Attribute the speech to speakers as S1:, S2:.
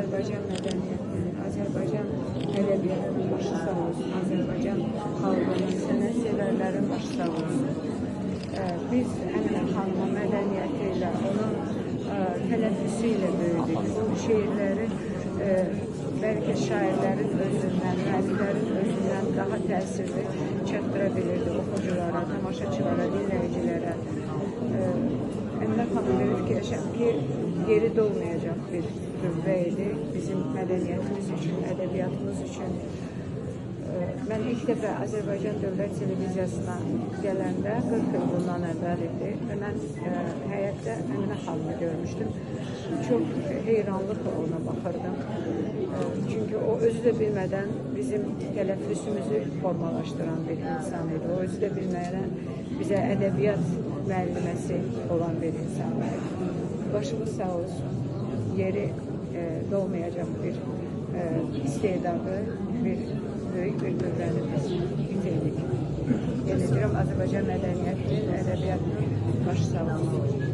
S1: Azərbaycan mədəniyyətinin, Azərbaycan ədəbiyyatının başı sağ olsun, Azərbaycan xalqının, sənət sevərlərin başı sağ olsun. Biz Əminə xanımın mədəniyyəti ilə, onun tələffüzü ilə böyüdük. O şeirləri bəlkə şairlərin özündən, müəlliflərin özündən daha təsirli çatdıra bilirdi oxuculara, tamaşaçılara, dinləyicilərə. Əminə xanım belə fikirləşirəm ki, yeri dolmayacaq bir qüvvə idi bizim mədəniyyətimiz üçün, ədəbiyyatımız üçün. Mən ilk dəfə Azərbaycan Dövlət Televiziyasına gələndə 40 il bundan əvvəl idi və mən həyətdə Əminə xanımı görmüşdüm. Çox heyranlıqla ona baxırdım. Çünki o özü də bilmədən bizim tələffüzümüzü formalaşdıran bir insan idi. O özü də bilmədən bizə ədəbiyyat müəlliməsi olan bir insan idi. Başımız sağ olsun, yeri dolmayacaq bir istedadı, bir böyük bir qüvvəni biz itirdik. Yenə deyirəm, Azərbaycan mədəniyyətinin, ədəbiyyatının başı sağ olsun.